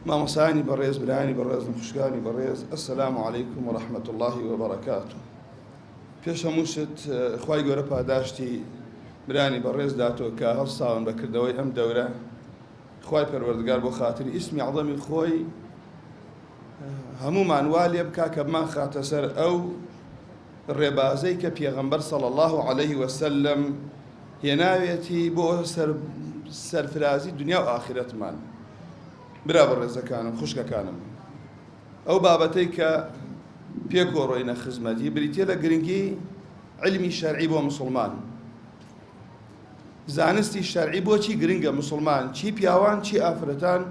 مامۆستایانی بەڕێز، برایانی بەڕێزم، خوشکانی بەڕێز، السلام علیکم و رحمة اللە و برکاته. پێش هەموو شت خوای گەورە پاداشتی برانی بەڕێز داتۆ کە هەڵساون بە کردەوەی ئەم دەورە. خوای پەروەردگار بۆ خاتری ئیسمی عەزەمی خۆی هەموومان وا لێ بکا کە بمانخاتە سەر ئەو ڕێبازەی کە پێغەمبەر صلی اللە علیه وسلم هێناوێتی بۆ سەرفرازی دنیا و ئاخرەتمان. برا بەڕێزەکانم، خوشکەکانم، ئەو بابەتەی کە پێکۆ ڕۆینە خزمەتی بریتیە لە گرنگی علمی شەرعی بۆ مسوڵمان. زانستی شەرعی بۆچی گرنگە مسوڵمان چی پیاوان چی ئافرەتان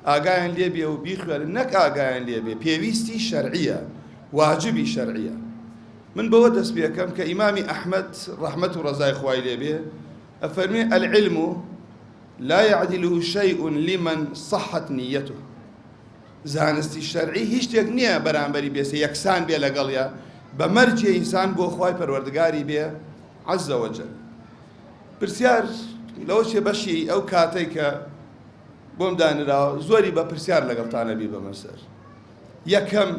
ئاگایان لێ بێ و بیخوێنن نەک ئاگایان لێ بێ پێویستی شەرعیە واجبی شەرعیە من بەوە دەست پێکەم کە ئیمامی ئەحمەد ڕەحمەت و ڕەزای خوای لێ بێ ئەفەرمێ العلم لا يعدله شيء لمن صحت نيته زانستی شەرعی هیچ شتێک نییە بەرامبەری بێسە یەکسان بێ لەگەڵیا بە مەرجێ ئینسان بۆ خوای پەروەردگاری بێ عز وجل پرسیار لەوە چێ بەشی ئەو کاتەی کە بۆم دانراوە زۆری بە پرسیار لەگەڵتانە بیبەمە سەر. یەکەم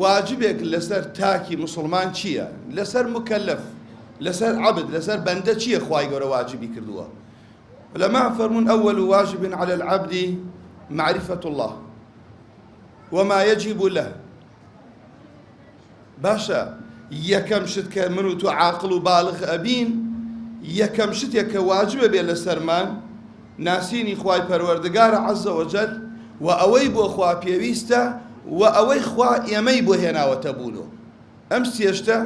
واجبێک لەسەر تاکی مسوڵمان چییە؟ لەسەر مکەلەف، لەسەر عەبد، لەسەر بەندە چییە خوای گەورە واجبی کردووە؟ علماء فەرموون أول واجب على العبد معرفة الله وما يجب له باشە یەکەم شت کە من و تۆ عاقڵ و بالغ ئەبین یەکەم شتێک کە واجبە بێ لەسەرمان ناسینی خوای پەروەردگارە عز وجل و ئەوەی بۆ خوا پێویستە و ئەوەی خوا ئێمەی بۆ هێناوەتە بوونۆ ئەم سێشتە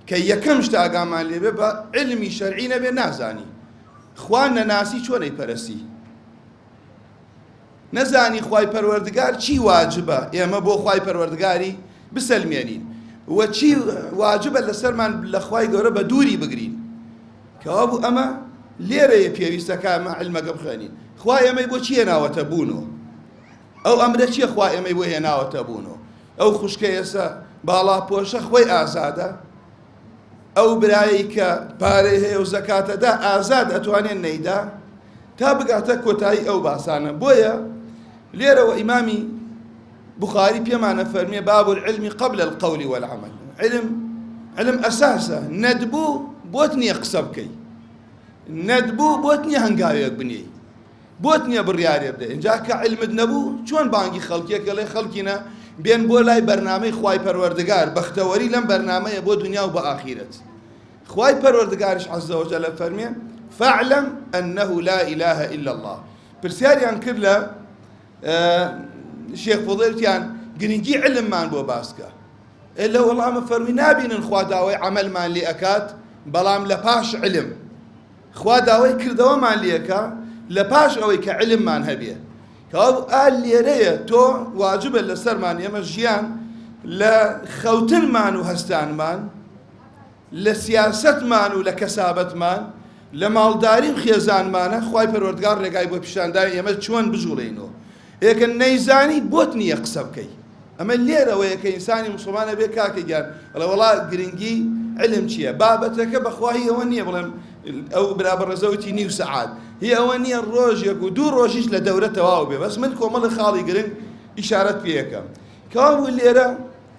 کە یەکەم شتە ئاگامان لێبێ بە علمی شەرعی نەبێ نازانی خوا نەناسی چۆنەی پەرستی نەزانی خوای پەروەردگار چی واجبە ئێمە بۆ خوای پەروەردگاری بسەلمێنین و چی واجبە لەسەرمان لە خوای گەورە بە دووری بگرین کەوابوو ئەمە لێرەیە پێویستە کە ئەمە علمەکە بخوێنین خوا ئێمەی بۆ چی هێناوەتە بوونەوە ئەو ئەمرە چیە خوا ئێمەی بۆ هێناوەتە بوونەوە ئەو خوشکە ئێستا باڵا پۆشە خۆی ئازادە ئەو برایەی کە پارەی هەیە و زەکاتەدا ئازاد ئەتوانێت نەیدا تا بگاتە کۆتایی ئەو باسانە بۆیە لێرەوە ئیمامی بخاری پێمانە فەرمیێ باب العلم قبل القول والعمل علم علم ئەساسە نەدبوو بۆت نییە قسە بکەی نەدبوو بۆت نییە هەنگاوێک بنێی بۆت نییە بڕیارێ بدەی ئینجا کە علمت نەبوو چۆن بانگی خەڵکێک ئەڵێ خەڵکینە بێن بۆ لای بەرنامەی خوای پەروەردگار بەختەوەری لەم بەرنامەیە بۆ دنیا و بە ئاخیرەت خوای پەروەردگارش عز وجل فەرمێ فاعلم أنه لا إله إلا الله پرسیاریان کرد لە شێخ فضیلتیان گرنگی علممان بۆ باسکە لە وەڵامە فەرمی نابینن خوا داوای عملمان لێ ئەکات بەڵام لە پاش علم خوا داوای کردەوەمان لێکا لە پاش ئەوەی کە علممان هەبێ کەوابوو ئا لێرەیە تۆ واجبە لەسەرمان ئێمە ژیان لە خەوتنمان و هەستانمان لە سیاسەتمان و لە کەسابەتمان لە ماڵداری و خێزانمانە خوای پەروەردگار ڕێگای بۆ پیشاندای ئێمە چۆن بجوڵێینەوە ئێکە نەیزانی بۆت نییە قسە بکەی ئەمە لێرەوەیە کە ئینسانی موسڵمان ئەبێ کاکە گیان ئەڵێ وەڵا گرنگی علم چییە بابەتەکە بەخوا هی ئەوە نییە بڵێم ئەو برا بەڕێزە وتی نیو سەعات هی ئەوە نییە ڕۆژێک و دوو ڕۆژیش لە دەورە تەواو بێ بەس من کۆمەڵی خاڵی گرنگ ئیشارەت پێ ئەکەم کەوابوو لێرە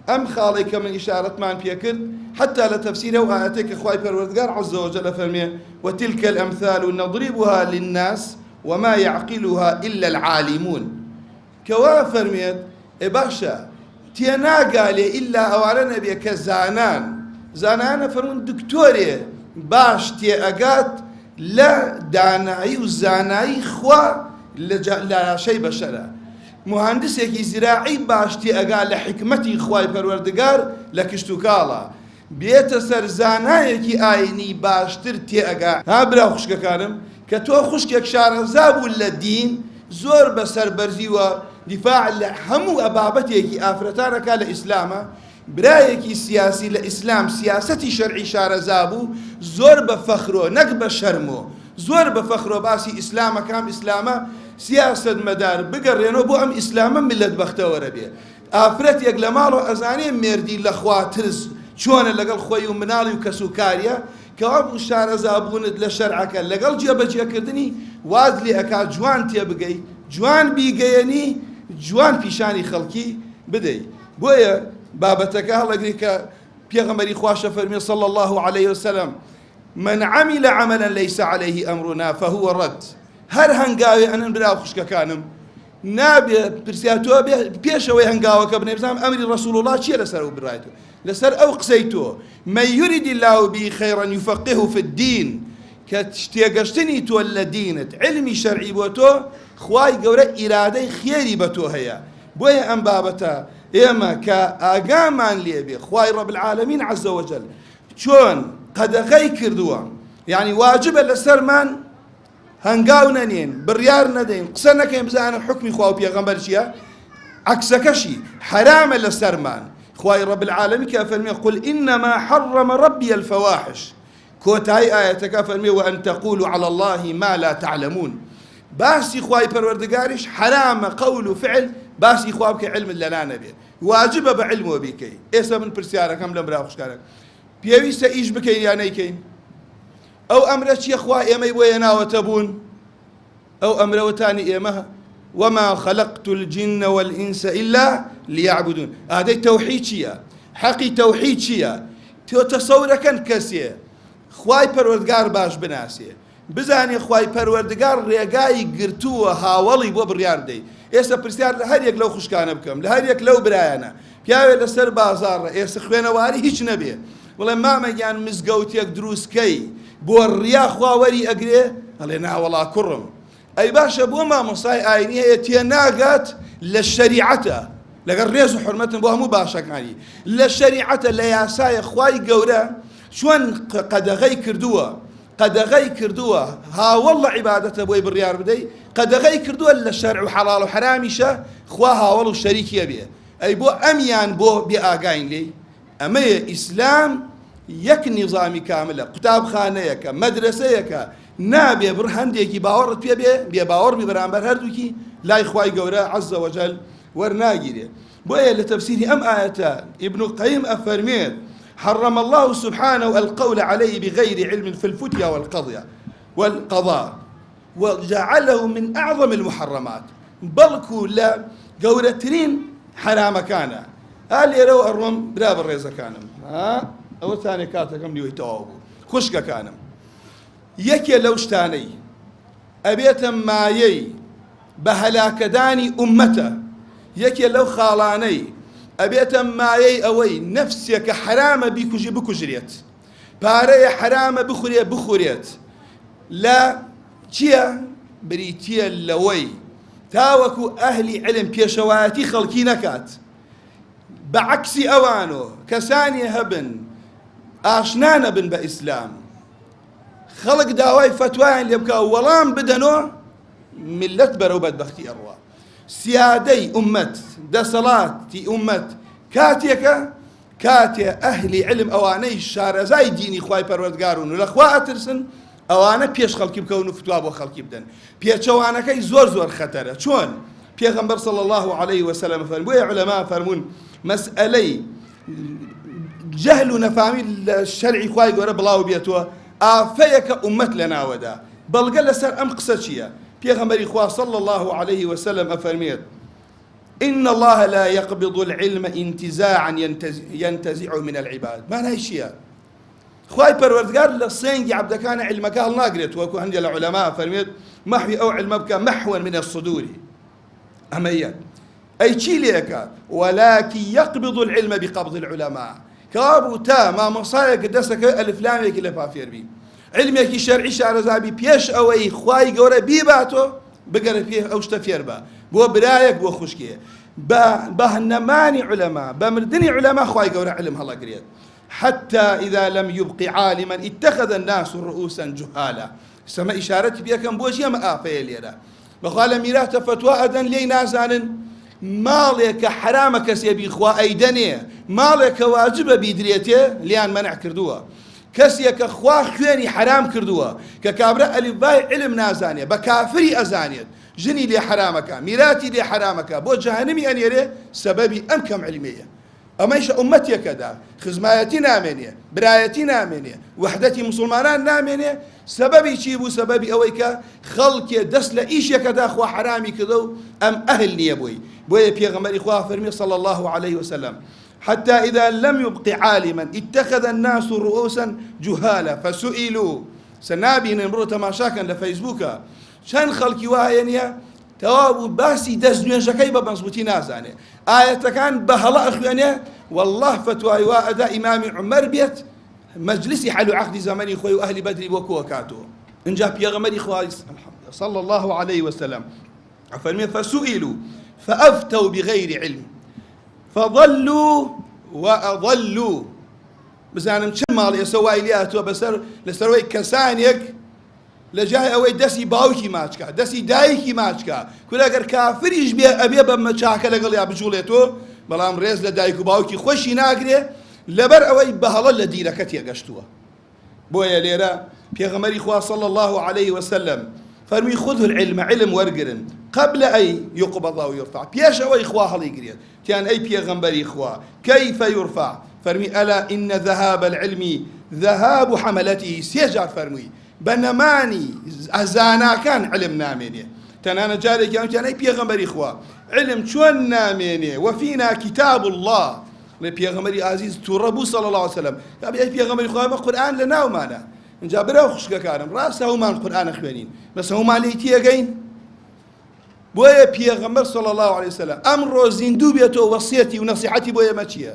ئەم خاڵی کە من ئیشارەتمان پێکرد حتى لە تەفسیر ئەو ئاەتێک کە خوای پەروەردگار عز وجل فەرمێ وتلك الأمثال نضربها للناس وما يعقلها إلا العالمون کە وا ئەفەرموێت، ئێ باشە تێناگا لێ ئیلا ئەوانە نەبێ کە زانان، زانایان ئەفەرموون دکتۆرێ باش تێئەگات لە دانایی و زانایی خوا لە لاشەی بەشەرە، موهەندسێکی زراعی باش تێئەگا لە حیکمەتی خوای پەروەردگار لە کشتوکاڵا، بێتە سەر زانایەکی ئاینی باشتر تێئەگا. ها برا و خوشکەکانم کە تۆ خوشکێک شارەزا بوو لە دین زۆر بە سەربەرزی و دیفاع لە هەموو بابەتێکی ئافرەتان ئەکا لە ئیسلامە برایەکی سیاسی لە ئیسلام سیاسەتی شەرعی شارەزا بوو زۆر بە فەخرۆ نەک بە شەرمۆ زۆر بە فەخرۆ باسی ئیسلام ئەکا ئەم ئیسلامە سیاسەتمەدار بگەڕێنەوە بۆ ئەم ئیسلامە میللەت بەختەوەرە بێ ئافرەتێک لە ماڵەوە ئەزانێ مێردی لە خوا ترس چۆنە لەگەڵ خۆی و مناڵی و کەس و کاریە کەوابوو شارەزا بوونت لە شەرعەکە لەگەڵ جێبەجێکردنی واز لێ ئەکا جوان تێبگەی. جوان بیگەیەنی، جوان پیشانی خەڵکی بدەی. بۆیە بابەتەکە هەڵەگری کە پێغەمبەری خواش ئەفەرموێ صلی اللە علیە وسلم، من عمل عملا لیس علیه امرنا فهو رد، هەر هەنگاوێ ئەنن برا و خوشکەکانم نابێ پرسیار تۆ بێ پێشەوەی هەنگاوەکە بنێ بزانم ئەمری ڕسول الله چییە لەسەر ئەو برای تۆ لەسەر ئەو قسەی تۆ من یرید الله به خیرا یفقهه فی الدین کە تێگەشتنی تۆ لە دینت علمی شەرعی بۆ تۆ خوای گەورە ئیرادەی خێری بە تۆ هەیە بۆیە ئەم بابەتە ئێمە کە ئاگامان لێبێ خوای رب العالمین عز وجل چۆن قەدەغەی کردووە یعنی واجبە لەسەرمان هەنگاو نەنێن بڕیار نەدەین قسە نەکەین بزانن حکمی خوا و پێغەمبەر چییە عەکسەکەشی حەرامە لەسەرمان خوای رب العالمین کە فەرمی قل إنما حرم ربي الفواحش کۆتایی ئایەتەکە فەرمی وأن تقولوا على الله ما لا تعلمون باسی خوای پەروەردگاریش حەرامە قەول و فعل باسی خوا بکە علمت لەلا نەبێ واجبە بە علمەوە بیکەی ئێستا من پرسیارەکەم لەم برا خوشکانە پێویستە ئیش بکەین یا نەیکەین ئەو ئەمرە چیە خوا ئێمەی بۆ هێناوەتە بوون ئەو ئەمرە وتانی ئێمە وما خلقت الجن والإنس إلا ليعبدون ئادەی تەوحید چییە حەقی تەوحید چییە تۆ تەسەورەکەن کەسێ خوای پەروەردگار باش بناسێ بزانێ خوای پەروەردگار ڕێگای گرتووە هاوەڵی بۆ بڕیار بدەی ئێستا پرسیار لە هەر یەک لەو خوشکانە بکەم لە هەر یەک لەو برایانە پیاوێ لەسەر بازاڕە ئێستا خوێنەواری هیچ نەبێ بڵێ مامە گیان مزگەوتێک دروست کەی بۆ ڕیا خوا وەری ئەگرێ ئەڵێ ناوەڵا کوڕم ئەی باشە بۆ مامۆستای ئاینی هەیە تێناگات لە شەریعەتە لەگەڵ ڕێز و حرمەتم بۆ هەموو باشەکانی لە شەریعەتە لە یاسایە خوای گەورە چۆن قەدەغەی کردووە قەدەغەی کردووە هاوەڵ لە عیبادەتە بۆی بڕیار بدەی قەدەغەی کردووە لە شەرع و حەڵاڵ و حەرامیشە خوا هاوەڵ و شەریکیە بێ ئەی بۆ ئەمیان بۆ بێ ئاگاین لێی ئەمەیە ئیسلام یەک نیزامی کاملە قوتابخانەیەکە مەدرەسەیەکە نابێ بڕ هەندێکی باوەڕت پێ بێ بێ باوەڕ بی بەرامبەر هەردووکی لای خوای گەورە عز وجل وەرناگیرێ بۆیە لە تەفسیری ئەم ئایەتە ابن قیم ئەفەرمێت حرم الله سبحانه القول عليه بغير علم في الفتيا والقضية والقضاء وجعله من اعظم المحرمات بەڵکو لە گەورەترین حەرامەکانە. ئا لێرەوە ئەڕۆم برا بەڕێزەکانم ها ئەوەتانێ کاتەکەم نیوەی تەواو بوو خوشکەکانم یەکێ لەو شتانەی ئەبێتە مایەی بە هەلاکەدانی ئومەتە یەکێ لەو خاڵانەی ئەبێتە مایەی ئەوەی نەفسێکە حەرامە بیکوژی بکوژرێت پارەیە حەرامە بخورێ بخورێت لە چیە؟ بریتیە لەوەی تاوەکو ئەهلی علم پێشەوایەتی خەڵکی نەکات بە عەکسی ئەوانۆ کەسانی هەبن ئاشنا نەبن بە ئیسلام خەڵک داوای فەتوایان لێ بکا وەڵام بدەنۆ ملت بەرەو بەدبەختی ئەڕوا سیادەی ئومەت دەسەڵاتی ئومەت کاتێکە کاتێ ئەهلی علم ئەوانەی شارەزای دینی خوای پەروەردگارون و لە خوا ئەترسن ئەوانە پێش خەڵکی بکەون و فتوا بۆ خەڵکی بدەن پێچەوانەکەی زۆر زۆر خەتەرە چۆن پێغەمبەر صلی الله علیه وسلم فەرمووی بۆیە علەما فەرموون مەسئەلەی جەهل و نەفامی لە شەرعی خوای گەورە بڵاو بێتەوە ئافەیەکە ئومەت لە ناوەدا بەڵگە لەسەر ئەم قسە چییە پێغەمبەری خوا صلی الله علیه وسلم ئەفەرمێت ان اللە لا یقبض العلم انتزاعا ینتزعه من العباد مانای چییە؟ خوای پەروەردگار لە سێنگی عەبدەکانە علمەکە هەڵناگرێت وەکو هەندێک لە عولەما فەرمێت مەحوی ئەو علمە بکە محوا من الصدور ئەمە یەک ئەی چی لێکە ولكن يقبض العلم بقبض العلماء کەوابوو تا مامۆسایەک دەستەکەوێت ئەلفلامێکی لە پا فێربی علمێکی شەرعی شارەزابی پێش ئەوەی خوای گەورە بیباتۆ بگەرە پێ ئەو شتە فێر بە بۆ برایەک بۆ خوشکێ بە بە نەمانی عولەما بە مردنی عولەما خوای گەورە علم هەڵەگرێت حتى إذا لم يبق عالما اتخذ الناس رؤوسا جهالا سەمە ئیشارەتی پێکەم بۆچی ئەمە ئافەیە لێرە بەخوا لە میراتە فەتوا ئەدەن لێی نازانن ماڵێک کە حەرامە کەسێ بیخوا ئەیدەنێ ماڵێک کە واجبە بیدرێتێ لیان مەنع کردووە کەسێک کە خوا خوێنی حەرام کردووە کە کابرا ئەلیفبای علم نازانێ بە کافری ئەزانێت ژنی لێ حەرامەکە میراتی لێ حەرامەکە بۆ جەهەنمی ئەنێرێ سەبەبی ئەم کەم علمیە. ئەمەیشە ئوممەتێکەدا خزمایەتی نامێنێ، برایەتی نامێنێ، وەحدەتی موسڵمانان نامێنێ، سەبەبی چی بوو؟ سەبەبی ئەوەی کە خەڵکێ دەست لە ئیشێکەدا خوا حەرامی کردە و ئەم ئەهل نییە بۆی. بۆیە پێغەمبەری خوا فەرمی صلی اللە علیه وسلم حتى اذا لم يبق عالما اتخذ الناس رؤوسا جهالا فسئلوا سە نابینن بڕۆ تەماشاکەن لە فەیسبووکە چەند خەڵکی وا هەیە نییە تەواو بوو باسی دەست نوێژەکەی بە مەزبوتی نازانێ ئایەتەکان بە هەڵە ئەخوێنێ والله فتوای وا ئەدا ئیمامی عومەر بێت مەجلسی حەل و عەقدی زەمەنی خۆی و ئەهلی بەدری بۆ کۆکاتەوە ئینجا پێغەمبەری خوا صلى الله عليه وسلم ئەفەرمێ فسئلوا فأفتوا بغير علم فضلوا وأضلوا بزانم چه ماڵ ئێستا وای لێ هاتووە بەسەر لەسەرەوەی کەسانێک لە جای ئەوەی دەستی باوکی ماچ کا دەستی دایکی ماچ کا کورە گەر کافریش بێ ئەبێ بە چاکە لەگەڵیا بجوڵێتۆ بەڵام ڕێز لە دایک و باوکی خۆشی ناگرێ لەبەر ئەوەی بە هەڵە لە دینەکە تێگەشتووە بۆیە لێرە پێغەمبەری خوا صلی الله علیه وسلم فەرمی خذ العلم علم وەرگرن قبل أن يقبض أو يرفع پێش ئەوەی خوا هەڵیگرێت تیان ئەی پێغەمبەری خوا كيف يرفع فەرمی ألا إن ذهاب العلم ذهاب حملته سێ جار فەرمووی بە نەمانی زاناکان علم نامێنێ تەنانە جارێکیان وتیان ئەی پێغەمبەری خوا علم چۆن نامێنێ وفينا كتاب الله ڵێ پێغەمبەری ئازیز تووڕە بوو صلی الله علیه وسلم ئەی پێغەمبەری خوا ئەمە قورئان لە ناومانە اینجا برا و خوشکەکانم ڕاستە هەموومان قورئان ئەخوێنین بەس هەموومان لێی تێگەین بۆیە پێغەمبەر صلی الله علیه وسلم ئەمڕۆ زیندوو بێتەوە وەسیەتی و نەسیحەتی بۆ ئێمە چییە؟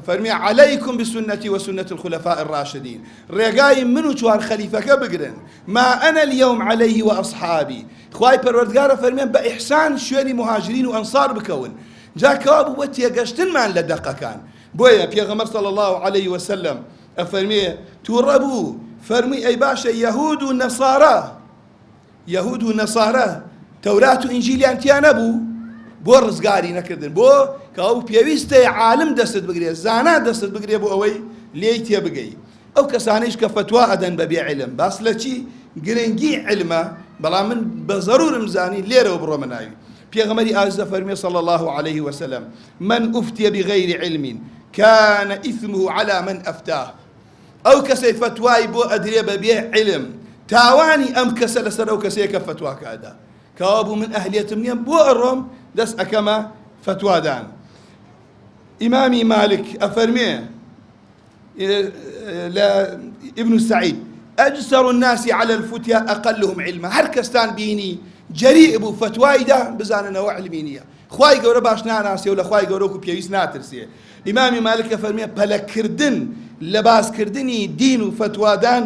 فەرمی علیکم بسنتی وسنة الخلفاء الراشدین ڕێگای من و چوار خەلیفەکە بگرن ما أنا اليوم عليه وأصحابي خوای پەروەردگارە فەرمیان بە ئیحسان شوێنی مهاجرین و ئەنصار بکەون جا کەوا بوو بۆ تێگەشتنمان لە دەقەکان بۆیە پێغەمبەر صلی الله علیه وسلم ئەفەرمێ تووڕە بوو فەرمووی ئەی باشە یەهود و نەسارا یەهود و نەسارا تەورات و ئینجیلیان تیا نەبوو بۆ ڕزگاری نەکردن بۆ کە ئەو پێویستە عالم دەستت بگرێ زانا دەستت بگرێ بۆ ئەوەی لێی تێبگەی ئەو کەسانەیش کە فەتوا ئەدەن بە بێ علم باس لە چی گرنگی علمە بەڵام من بە زەرورم زانی لێرەوە بڕۆمە ناوی پێغەمبەری ئازیز دەفەرموێ صلی الله علیه وسلم من أفتي بغير علم كان إثمه على من أفتاه ئەو کەسەی فەتوای بۆ ئەدرێ بە بێ علم تاوانی ئەم کەسە لەسەر ئەو کەسەیە کە فەتواکە ئەدا کەوابوو من ئەهلیەتم نییە بۆ ئەڕۆم دەست ئەکەمە فەتوادان ئیمامی مالک ئەفەرمێ لە ابن سعید أجسر الناس على الفتيا أقلهم علما هەر کەستان بینی جەریء بوو فەتوای دا بزاننەوە علمی نییە خوای گەورە باش ناناسێ و لە خوای گەورە وەکو پێویست ناترسێ. ئیمامی مالک ئەفەرموێ پەلەکردن لە باسکردنی دین و فەتوادان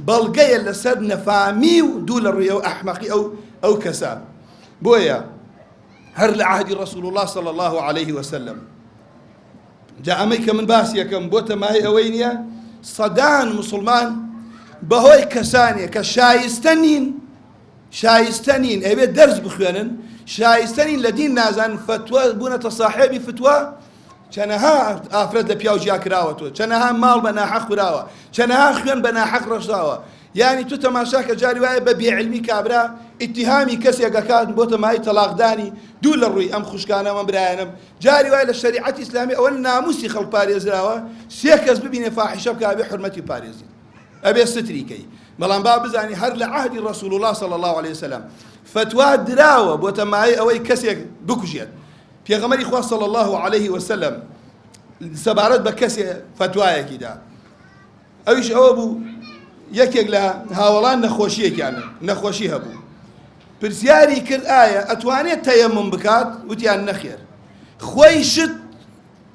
بەڵگەیە لەسەر نەفامی و دوو لە ڕووی ئەو ئەحمەقی ئەو ئەو کەسە. بۆیە هەر لە عەهدی ڕەسوڵ اللە صلی اللە علیه وسلم جا ئەمەی کە من باسی یەکەم بۆتە مایەی ئەوەی نییە سەدان مسلمان بەهۆی کەسانێک کە شایستە نین شایستە نین ئەبێ دەرس بخوێنن شایستە نین لە دین نازانن فەتوا بوونەتە ساحێبی فتوا چەنەها ئافرەت لە پیاو جیا کراوەتەوە چەنەها ماڵ بە ناحەق خوراوە چەنەها خوێن بە ناحەق ڕەشاوە یعنی تو تەماشا کە جاری وایە بە بێعلمی کابرا ئیتیهامی کەسێک ئەکات بۆتە مای تەلاقدانی دوو لە ڕووی ئەم خوشکانە ئەم برایانم جاری وایە لە شەریعەتی ئیسلامی ئەوە ناموسی خەڵک پارێزراوە سێ کەس ببینێ فاحیشە بکا بێ حرمەتی پارێزیت ئەبێ ستری کەی بەڵام با بزانی هەر لە عەهدی ڕسول الله صلی الله علیه وسلم فتوا دراوە بۆتە مایەی ئەوەی کەسێک بکوژێت پێغەمبەری خوا صلی الله علیه وسلم سەبارەت بە کەسێ فتوایەکی دا ئەویش ئەوە بوو یەکێک لە هاوەڵان نەخۆشیەکیان نەخۆشی هەبوو پرسیاری کرد ئایا ئەتوانێت تەیەمم بکات وتیان نەخێر خۆی شت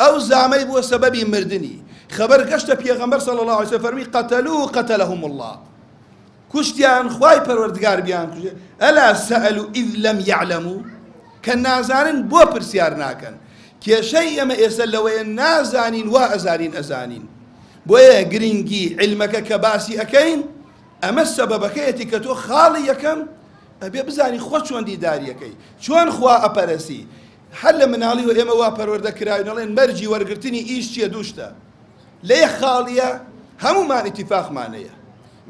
ئەو زامەی بووە سەبەبی مردنی. خەبەر گەشتە پێغەمبەر صلی اللە علیە وسلم فەرمی قتلوه قتلهم اللە کوشتیان خوای پەروەردگار بیان کوژێ الا سألوا اذ لم يعلموا کە نازانن بۆ پرسیار ناکەن کێشەی ئێمە ئێستا لەوەیە نازانین وا ئەزانین ئەزانین بۆیە گرنگی علمەکە کە باسی ئەکەین ئەمە سەبەبەکەیەتی کە تۆ خاڵی یەکەم ئەبێ بزانی خۆ چۆن دیداریەکەی چۆن خوا ئەپەرەسی هەر لە مناڵیوە ئێمە وا پەروەردە کراوین ئەڵێن مەرجی وەرگرتنی ئیش چیە دوو شتە لە یەک خاڵیە هەموومان ئیتیفاقمان هەیە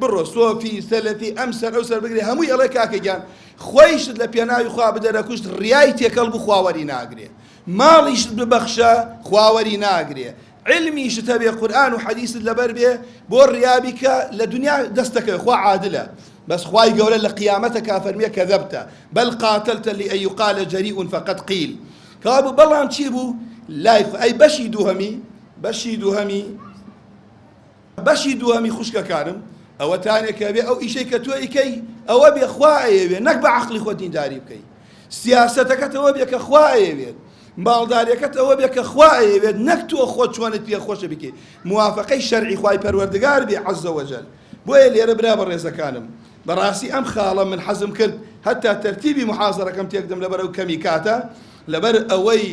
بڕۆ سۆفی سەلەفی ئەم سەر ئەو سەر بگرێ هەمووی ئەڵێ کاکە گیان خۆیشت لە پێناوی خوا بدەرە کوشت ڕیای تێکەڵ بوو خوا وەری ناگرێ. ماڵیشت ببەخشە خوا وەری ناگرێ عیلمیشت هەبێ قورئان و حەدیست لەبەر بێ بۆ ڕیا بیکە لە دنیا دەست دەکەوێ خوا عادلە بەس خوای گەورە لە قیامەتەکا فەرمیە کەذبت بل قاتلت لأن يقال جريء فقد قيل کەوابوو بەڵام چی بوو لای ئەی بەشی دووهەمی بەشی دووهەمی بەشی دووهەمی خوشکەکانم ئەوەتانێ کە بێ ئەو ئیشەی کە تۆ ئیکەی ئەوە بێ خوا ئەیەوێ نەک بە عەقڵی خۆت دینداری بکەی سیاسەتەکەت ئەوە بێ کە خوا ئەیەوێت ماڵداریەکەت ئەوە بێ کە خوا ئەیەوێت نەک تۆ خۆت چۆنت پێ خۆشە بکەی موافقەی شەرعی خوای پەروەردگار بێ عز وجل بۆیە لێرە برا بەڕێزەکانم بەڕاستی ئەم خاڵە من حەزم کرد هەتا تەرتیبی محازەرەکەم تێکدەم لەبەر ئەو کەمی کاتە لەبەر ئەوەی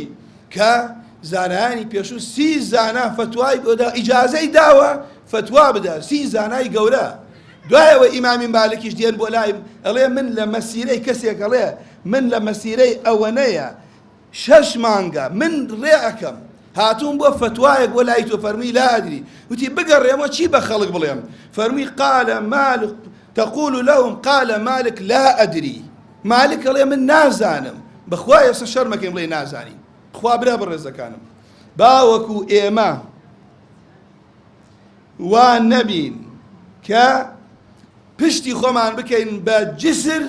کە زانایانی پێشوو سی زانا فەتوای بۆ دا ئیجازەی داوە فەتوا بدا سی زانای گەورە دوایەوە ئیمامی مالکیش دێن بۆ لای ئەڵێ من لە مەسیرەی کەسێک ئەڵێ من لە مەسیرەی ئەوەنەیە شەش مانگە من ڕێ ئەکەم هاتووم بۆ فەتوایەک بۆ لای تۆ فەرمی لا ئەدری وتی بگەڕێمەوە چی بە خەڵک بڵێم فەرمی قال مالك تقول لهم قال مالك لا أدري مالک ئەڵێ من نازانم بەخوا ئێستا شەرمەکەین بڵێ نازانین خوا برا بەڕێزەکانم باوەکو ئێمە وا نەبین کە پشتی خۆمان بکەین بە جسر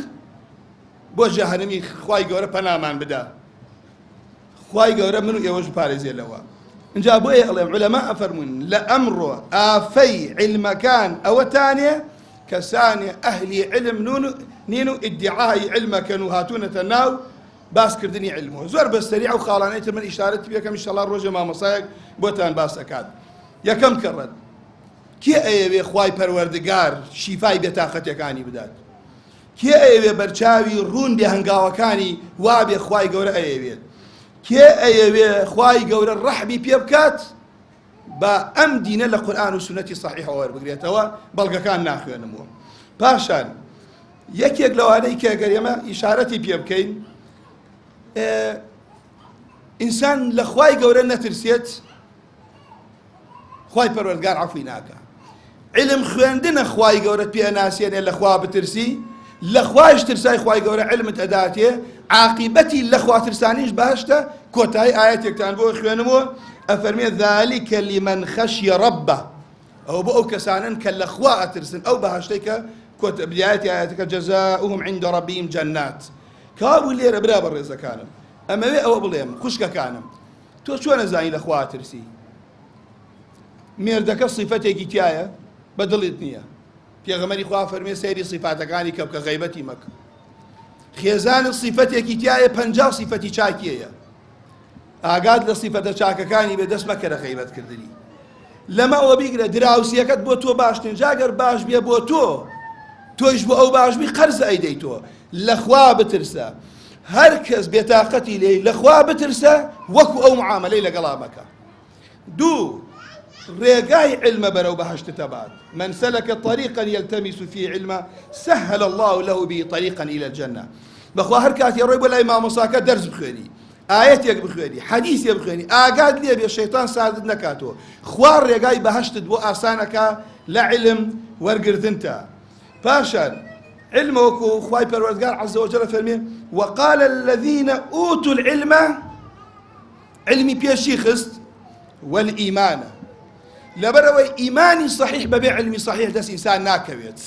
بۆ جەهەنمی خوای گەورە پەنامان بدا خوای گەورە من و ئێوەش بپارێزێ لەوە. ئینجا بۆیە ئەڵێم عولەما ئەفەرموون لە ئەمڕۆ ئافەی عیلمەکان ئەوەتانێ کەسانێ ئەهلی عیلم نون نین و ئیدعای عیلمەکەن و هاتوونەتە ناو باسکردنی عیلمەوە. زۆر بە سەریع ئەو خاڵانەی تر من ئیشارەتی پێکەم ئیشەڵا ڕۆژێ مامۆسایەک بۆتان باس ئەکات. یەکەم کەڕەت کێ ئەیەوێ خوای پەروەردگار شیفای بێتاقەتیەکانی بدات؟ کێ ئەیەوێ بەرچاوی ڕوون بێ هەنگاوەکانی وابێ خوای گەورە ئەیەوێت کێ ئەیەوێ خوای گەورە ڕەحمی پێ بکات با ئەم دینە لە قورئان و سوننەتی سەحیحەوە وەربگرێتەوە بەڵگەکان ناخوێنمەوە پاشان یەکێک لەوانەی کە گەر ئێمە ئیشارەتی پێ بکەین ئینسان لە خوای گەورە نەترسێت خوای پەروەردگار عەفوی ناکا علم خوێندنە خوای گەورەت پێ ئەناسێنێ لە خوا بترسی لە خوایش ترسای خوای گەورە علمت ئەداتێ عاقبەتی لە خوا ترسانیش بەهەشتە کۆتایی ئاەتێکتان بۆ خوێنمەوە ئەفەرمێ ذلك لمن خشی ربه ئەو بۆ ئەو کەسانن کە لە خوا ئەترسن ئەو بەهەشتەی کە کۆتە بدایەتی ئاەتەکە جزاؤهم عند ربهم جنات کابوو لێرە برا بەڕێزەکانم ئەمەوێ ئەوە بڵێم خوشکەکانم تۆ چۆن ئەزانی لە خوا ئەترسی؟ مێردەکە سیفەتێکی تایە بە دڵت نییە پێغەمەری خوا فەرمێ سەیری سیفاتەکانی کە بکە غەیبەتی مەکە خێزانت سیفەتێکی تایە پەنجا سیفەتی چاکیەیە ئاگات لە سیفەتە چاکەکانی بێ دەست مەکەرە غەیبەتکردنی لەمەوە بیگرە دراوسیەکەت بۆ تۆ باش نین جاگەر باش بێ بۆ تۆ تۆیش بۆ ئەو باش بی قەرز ئەیدەی تۆ لەخوا بترسە هەر کەس بێتاقەتی لێی لەخوا بترسە وەکو ئەو معامەلەی لەگەڵا مەکە دوو ڕێگای علمە بەرەو بەهەشتت ئەبات من سلك طريقا يلتمس فيه علما سهل الله له به طريقا إلى الجنة بەخوا هەر کاتێ ڕۆی بۆ لای مامۆساکە دەرس بخوێنی ئایەتێک بخوێنی حەدیسێ بخوێنی ئاگات لێ بێ شەیتان ساردت نەکاتەوە خوا ڕێگای بەهەشتت بۆ ئاسانەکا لە علم وەرگرتنتا پاشان علم وەکو خوای پەروەردگار عز وجل فەرمێ وقال الذين اوتوا العلم علمی پێشی خست والإيمان لەبەرئەوەی ئیمانی صحیح بەبێ علمی صحیح دەست ئینسان ناکەوێت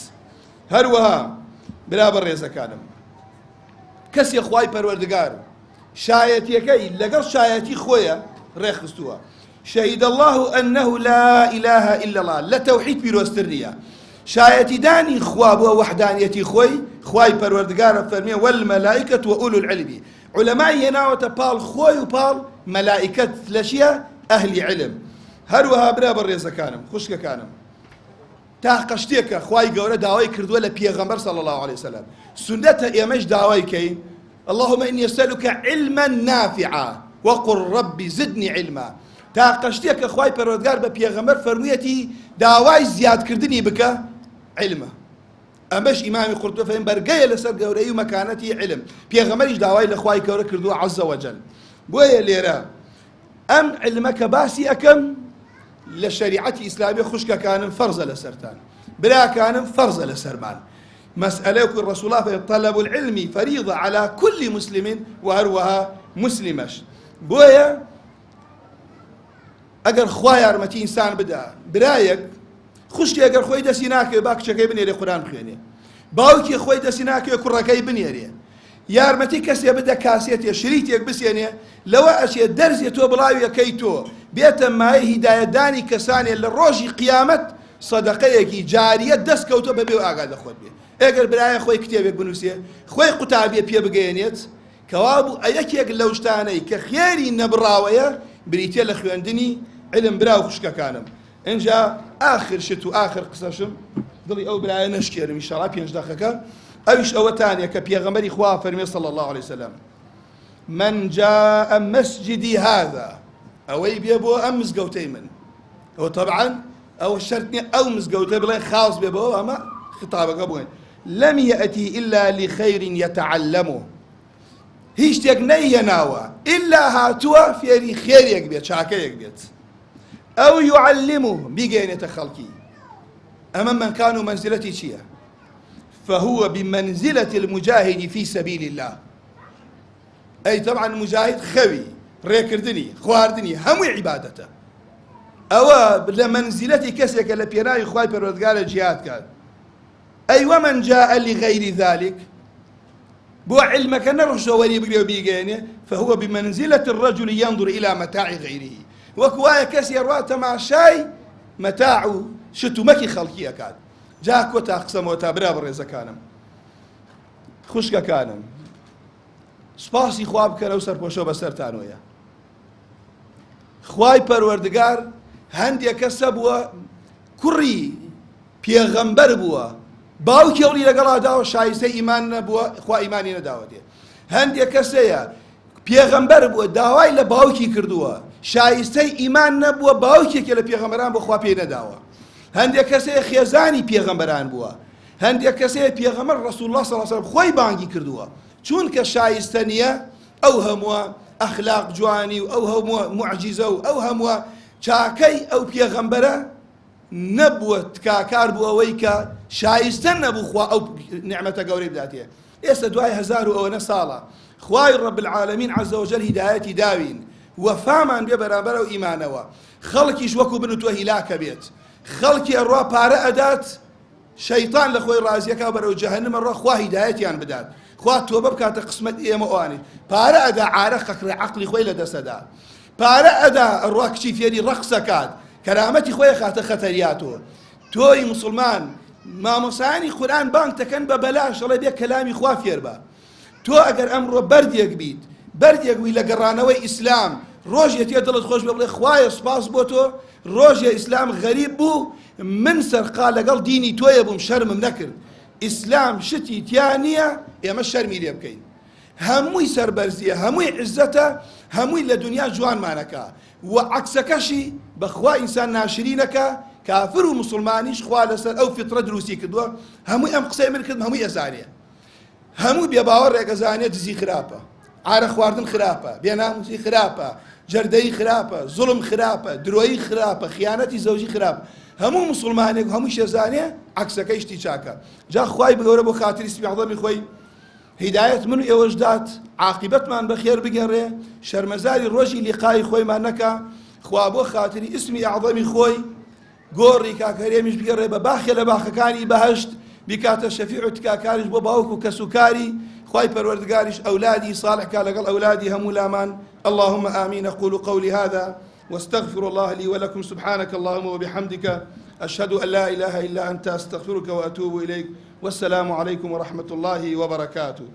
هەروەها برا بەڕێزەکانم کەسێ خوای پەروەردگار شایەتیەکەی لەگەڵ شایەتی خۆیە ڕێکخستووە شهد الله انه لا اله الا الله لە تەوحید پیرۆزتر نییە شایەتیدانی خوا بۆ وەحدانیەتی خۆی خوای پەروەردگارە فەرمیێ والملائکة وأولو العلم علەمای هێناوەتە پاڵ خۆی و پاڵ مەلائکەت لە چییە ئەهلی علم هەروەها برا بەڕێزەکانم خوشکەکانم تاقە شتێکە خوای گەورە داوای کردووە لە پێغەمبەر صلی اللە علیه وسلم سوننەتە ئێمەش داوای کەین اللهم إني أسألك علما نافعا وقل رب زدني علما تاقە شتێکە خوای پەروەردگار بە پێغەمبەر فەرموویەتی داوای زیادکردنی بکە علمە ئەمەش ئیمامی قورتبی فەرمی بەرگەیە لەسەر گەورەی و مەکانەتی علم پێغەمبەریش داوای لە خوای گەورە کردووە عز وجل بۆیە لێرە ئەم علمە کە باسی ئەکەم لە شەریعەتی ئیسلامی خوشکەکانم فەرزە لەسەرتان براکانم فەرزە لەسەرمان مەسئلەیەک ڕسول الله فەرمی طلب العلم فريضة على كل مسلم وهروها مسلمش. بۆیە ئەگەر خوا یارمەتی ئینسان بدا برایەک خوشکی ئەگەر خۆی دەستی ناکەوێ با کچەکەی بنێرێ قوران بخوێنێ باوکی خۆی دەستی ناکەوێ کوڕەکەی بنێرێ یارمەتی کەسێ بدە کاسێتێ شریتێک بسێنێ لەوە ئەچێ دەرزێ تۆ بڵاویەکەی تۆ بێتە مایە هیدایەتدانی کەسانێ لە ڕۆژی قیامەت سەدەقەیەکی جاریە دەست کەوتۆ بەبێ و ئاگا لە خۆت بێ ئەگەر برایە خۆی کتێبێک بنووسێ خۆی قوتابیە پێ بگەیەنێت کەوابوو یەکێک لەو شتانەی کە خێری نەبڕاوەیە بریتیە لە خوێندنی علم برا و خوشکەکانم ئینجا ئاخر شت و ئاخر قسەشم دڵی ئەو برایە نەشکێنم ئیشاڵا پێنج دەقەکە ئەویش ئەوەتانە کە پێغەمبەری خوا فەرمێ صلی الله علیه وسلم من جاء مسجدی هذا ئەوەی بێ بۆ ئەم مزگەوتەی من ئەوە طبعا ئەوە شەرت نییە ئەو مزگەوتە بڵێ خاص بێ بەوە ئەمە خطابەکە بووین لم يأتي إلا لخير يتعلمه هیچ شتێک نەیهێناوە ئیلا هاتووە فێری خێرێک بێت چاکەیەک بێت ئەو يعلمه بیگەێنێتە خەڵکی ئەمە مەکان و مەنزلەتی چییە؟ فهو بمنزلة المجاهد في سبيل الله ئەی طبعا مجاهد خەوی ڕێکردنی خواردنی هەمووی عیبادەتە ئەوە لە مەنزیلەتی کەسێکە لە پێناوی خوای پەروەردگارە جیهاد کات ئەی ومن جاء لغير ذلك بۆ علمەکە نەڕشتە وەری بگرێ و بیگەێنێ فهو بمنزلة الرجل ينظر إلى متاع غيره وەک وایە کەسی ڕوا تەماشای مەتاع و شتومەکی خەڵکی ئەکات جا کۆتا قسەمەوە تا برا بەڕێزەکانم خوشکەکانم سوپاسی خوا بکەن ئەو سەرپۆشە بەسەرتانەوەیە خوای پەروەردگار هەندێک کەسە بووە کوڕی پێغەمبەر بووە باوکی هەوڵی لەگەڵا داوە شایستەی ئیمان نەبووە خوا ئیمانی نەداوەتێ هەندێک کەسەیە پێغەمبەر بووە داوای لە باوکی کردووە شایستەی ئیمان نەبووە باوکێکی لە پێغەمبەران بۆ خوا پێی نەداوە هەندێک کەسەیە خێزانی پێغەمبەران بووە هەندێک کەسەیە پێغەمبەر ڕسول الله صلی الله علیه و خۆی بانگی کردووە چونکە شایستە نییە ئەو هەمووە ئەخلاق جوانی و ئەو هەمووە موعجیزە و ئەو هەمووە چاکەی ئەو پێغەمبەرە نەبووە تکاکار بوو ئەوەی کە شایستە نەبوو خوا ئەو نعمەتە گەورەی بداتێ ئێستا دوای هەزار و ئەوەنە ساڵە خوای رب العالمین عز وجل هیدایەتی داوین وەفامان بێ بەرامبەر ئەو ئیمانەوە خەڵکیش وەکو بن و تۆ هیلاکە بێت خەڵکی ئەڕوا پارە ئەدات شەیتان لە خۆی ڕازیەکا بەرەو جەهەنم ئەڕوا خوا هیدایەتیان بدات خوا تۆبە بکاتە قسمەت ئێمە ئەوانی پارە ئەدا عارەق ئەکڕێ عەقڵی خۆی لە دەست ئەدا پارە ئەدا ئەڕوا کچی فێری ڕەقس ئەکات کەرامەتی خۆی ئەخاتە خەتەریاتۆ تۆی موسڵمان مامۆسایانی قورئان بانگ تەکەن بە بەلاش ئەڵێ بێ کەلامی خوا فێر بە تۆ ئەگەر ئەمڕۆ بەردێک بیت بەردێک بووی لە گەڕانەوەی ئیسلام ڕۆژێ تێ دڵت خۆش بێ بڵێ خوایە سوپاس بۆ تۆ ڕۆژێ ئیسلام غەریب بوو من سەرقا لەگەڵ دینی تۆیە بووم شەرمم نەکرد ئیسلام شتی تیا نییە ئێمە شەرمی لێ بکەین هەمووی سەربەرزیە هەمووی عزەتە هەمووی لە دنیا جوانمانەکە و عەکسەکەشی بەخوا ئینسان ناشرینەکە کافر و مسلمانیش خوا لەسەر ئەو فیترە دروستی کردووە هەمووی ئەم قسەی من کردم هەمووی ئەزانێ هەموو بێباوەڕێک ئەزانێ دزی خراپە، عارەق خواردن خراپە، بێناموسی خراپە، جەردەیی خراپە، زوڵم خراپە، درۆیی خراپە، خیانەتی زەوجی خراپە. هەموو موسڵمانێک و هەموویش ئەزانێ عەکسەکەی شتی چاکە. جا خوای گەورە بۆ خاتری اسمی اعظمی خۆی هیدایەت من و ئێوەش دات، عاقیبەتمان بەخێر بگێڕێ، شەرمەزاری ڕۆژی لیقای خۆیمان نەکا، خوا بۆ خاتری اسمی اعظمی خۆی گۆڕی کاک هەرێمیش بگەڕێ بە باخێ لە باخەکانی بەهەشت بیکاتە شەفیع و تکاکاریش بۆ باوک و کەس و کاری خوای پەروەردگاریش ئەولادی صالح کا لەگەڵ ئەولادی هەموو لامان اللهم آمین أقول قولي هذا واستغفر الله لي ولكم سبحانك اللهم وبحمدك أشهد أن لا إله إلا أنت أستغفرك وأتوب إليك والسلام عليكم ورحمة الله وبركاته.